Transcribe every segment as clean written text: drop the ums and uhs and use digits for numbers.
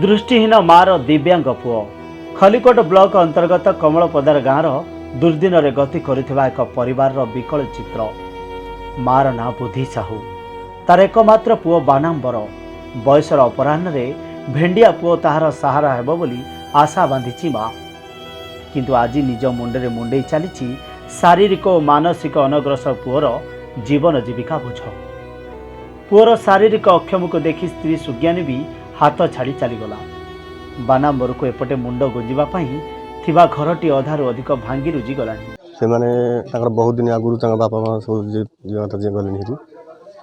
ଦୃଷ୍ଟିହୀନ ମାର ଦିବ୍ୟାଙ୍ଗ ପୁଅ। ଖଲିକୋଟ ବ୍ଲକ ଅନ୍ତର୍ଗତ କମଳପଦାର ଗାଁର ଦୁର୍ଦ୍ଦିନରେ ଗତି କରୁଥିବା ଏକ ପରିବାରର ବିକଳ ଚିତ୍ର। ମାର ନାଁ ବୁଦ୍ଧି ସାହୁ, ତାର ଏକମାତ୍ର ପୁଅ ବାନାମ୍ବର। ବୟସର ଅପରାହ୍ନରେ ଭେଣ୍ଡିଆ ପୁଅ ତାହାର ସାହାରା ହେବ ବୋଲି ଆଶା ବାନ୍ଧିଛି ମା। କିନ୍ତୁ ଆଜି ନିଜ ମୁଣ୍ଡରେ ମୁଣ୍ଡେଇ ଚାଲିଛି ଶାରୀରିକ ଓ ମାନସିକ ଅନଗ୍ରସର ପୁଅର ଜୀବନ ଜୀବିକା ବୋଝ। ପୁଅର ଶାରୀରିକ ଅକ୍ଷମକୁ ଦେଖି ସ୍ତ୍ରୀ ସୁଜ୍ଞାନୀ ବି ହାତ ଛାଡ଼ି ଚାଲିଗଲା। ବାନାମ୍ବରକୁ ଏପଟେ ମୁଣ୍ଡ ଗୁଞ୍ଜିବା ପାଇଁ ଥିବା ଘରଟି ଅଧାରୁ ଅଧିକ ଭାଙ୍ଗି ରୁଜି ଗଲାଣି। ସେମାନେ ତାଙ୍କର ବହୁତ ଦିନ ଆଗରୁ ତାଙ୍କ ବାପା ମା ସବୁ ଯିଏ ଯିଏ ଗଲେଣି ହେରି।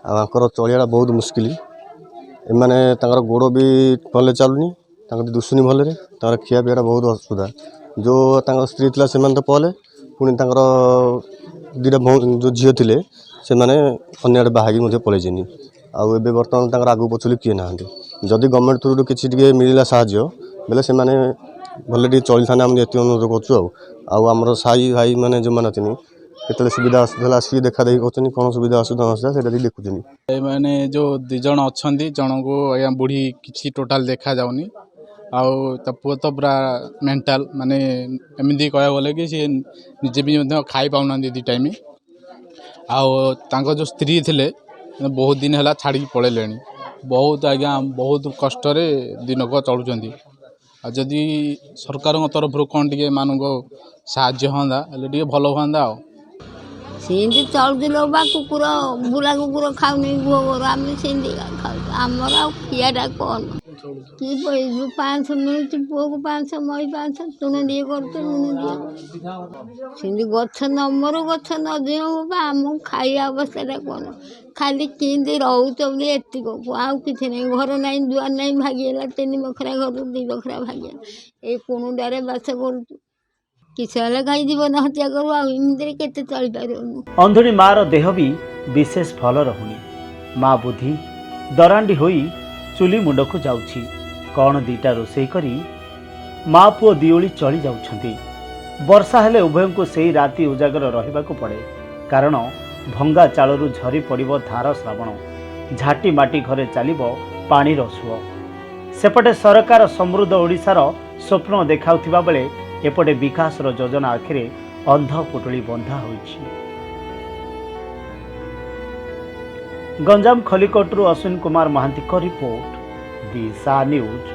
ଆଉ ଆଙ୍କର ଚଳିବାଟା ବହୁତ ମୁସ୍କିଲ। ଏମାନେ ତାଙ୍କର ଗୋଡ଼ ବି ଭଲରେ ଚାଲୁନି, ତାଙ୍କର ଦୁଶୁନି ଭଲରେ, ତାଙ୍କର ଖିଆ ପିଆଟା ବହୁତ ଅସୁବିଧା। ଯେଉଁ ତାଙ୍କ ସ୍ତ୍ରୀ ଥିଲା, ସେମାନେ ତ ପଲେ, ପୁଣି ତାଙ୍କର ଦୁଇଟା ଯେଉଁ ଝିଅ ଥିଲେ, ସେମାନେ ଅନ୍ୟ ଆଡ଼େ ବାହା ହେଇକି ମଧ୍ୟ ପଳେଇଛନ୍ତି। ଆଉ ଏବେ ବର୍ତ୍ତମାନ ତାଙ୍କର ଆଗକୁ ପଛକୁ କିଏ ନାହାନ୍ତି। ଯଦି ଗଭର୍ଣ୍ଣମେଣ୍ଟ ଥ୍ରୁରୁ କିଛି ଟିକେ ମିଳିଲା ସାହାଯ୍ୟ ବେଲେ, ସେମାନେ ଭଲରେ ଟିକେ ଚଳିଥାନ୍ତେ। ଆମେ ଏତିକି ଅନୁରୋଧ କରୁଛୁ। ଆଉ ଆମର ସାହି ଭାଇ ମାନେ ଯେଉଁମାନେ ଅଛନ୍ତି, କେତେବେଳେ ସୁବିଧା ଅସୁବିଧା ହେଲା, ଆସିକି ଦେଖା ଦେଖି କରୁଛନ୍ତି। କ'ଣ ସୁବିଧା ଅସୁବିଧା ଅସୁବିଧା, ସେଇଟା ଟିକେ ଦେଖୁଛନ୍ତି। ଏମାନେ ଯେଉଁ ଦୁଇ ଜଣ ଅଛନ୍ତି, ଜଣଙ୍କୁ ଆଜ୍ଞା ବୁଢ଼ୀ କିଛି ଟୋଟାଲ୍ ଦେଖାଯାଉନି। ଆଉ ତା ପୁଅ ତ ପୁରା ମେଣ୍ଟାଲ, ମାନେ ଏମିତି କହିବାକୁ ଗଲେ କି ସିଏ ନିଜେ ବି ମଧ୍ୟ ଖାଇପାରୁନାହାନ୍ତି ଦୁଇ ଟାଇମ୍। ଆଉ ତାଙ୍କ ଯେଉଁ ସ୍ତ୍ରୀ ଥିଲେ, ବହୁତ ଦିନ ହେଲା ଛାଡ଼ିକି ପଳେଇଲେଣି। ବହୁତ ଆଜ୍ଞା, ବହୁତ କଷ୍ଟରେ ଦିନକ ଚଳୁଛନ୍ତି। ଆଉ ଯଦି ସରକାରଙ୍କ ତରଫରୁ କ'ଣ ଟିକେ ଏମାନଙ୍କୁ ସାହାଯ୍ୟ ହୁଅନ୍ତା ହେଲେ ଟିକେ ଭଲ ହୁଅନ୍ତା। ଆଉ ସେମିତି ଚଳୁଥିଲୁ ବା। କୁକୁର, ବୁଲା କୁକୁର ଖାଉନି ଗୋବର, ଆମେ ସେମିତି ଖାଉଛୁ। ଆମର ଆଉ ଖିଆଟା କ'ଣ କି? ଯୋଉ 500 ମିଳୁଛି, ପୁଅକୁ 500, ମଇ 500, ଚୁନ ଟିକେ କରୁଛୁ, ଲୁଣ ଟିକେ। ସେମିତି ଗଛ ନ ମରୁ, ଗଛ ନ ଜିଉଁ ବା, ଆମକୁ ଖାଇବା ଅବସ୍ଥାଟା କ'ଣ? ଖାଲି କେମିତି ରହୁଛ ବୋଲି ଏତିକ, ଆଉ କିଛି ନାହିଁ। ଘର ନାହିଁ, ଦୁଆର ନାହିଁ, ଭାଙ୍ଗିଗଲା। ତିନି ବଖରା ଘରରୁ ଦୁଇ ବଖରା ଭାଙ୍ଗିଗଲା। ଏଇ କୁଣୁଟାରେ ବାସ କରୁଛୁ। କିଛି ହେଲେ କାହିଁ ଜୀବନ ହତ୍ୟା କରୁ? ଆଉ ଏମିତିରେ କେତେ ଚଳିପାରିବୁନୁ? ଅନ୍ଧୁଣୀ ମାର ଦେହ ବି ବିଶେଷ ଭଲ ରହୁନି। ମା ବୁଦ୍ଧି ଦରାଣ୍ଡି ହୋଇ ଚୁଲି ମୁଣ୍ଡକୁ ଯାଉଛି। କ'ଣ ଦିଟା ରୋଷେଇ କରି ମା ପୁଅ ଦିଓଳି ଚଳି ଯାଉଛନ୍ତି। ବର୍ଷା ହେଲେ ଉଭୟଙ୍କୁ ସେଇ ରାତି ଉଜାଗର ରହିବାକୁ ପଡ଼େ, କାରଣ ଭଙ୍ଗା ଚାଳରୁ ଝରି ପଡ଼ିବ ଧାର ଶ୍ରାବଣ, ଝାଟି ମାଟି ଘରେ ଚାଲିବ ପାଣିର ସୁଅ। ସେପଟେ ସରକାର ସମୃଦ୍ଧ ଓଡ଼ିଶାର ସ୍ୱପ୍ନ ଦେଖାଉଥିବା ବେଳେ ଏପଟେ ବିକାଶର ଯୋଜନା ଆଖିରେ ଅନ୍ଧ ପୁଟୁଳି ବନ୍ଧା ହୋଇଛି। ଗଞ୍ଜାମ ଖଲିକୋଟରୁ ଅଶ୍ୱିନ କୁମାର ମହାନ୍ତିଙ୍କ ରିପୋର୍ଟ, ଦିଶା ନ୍ୟୁଜ୍।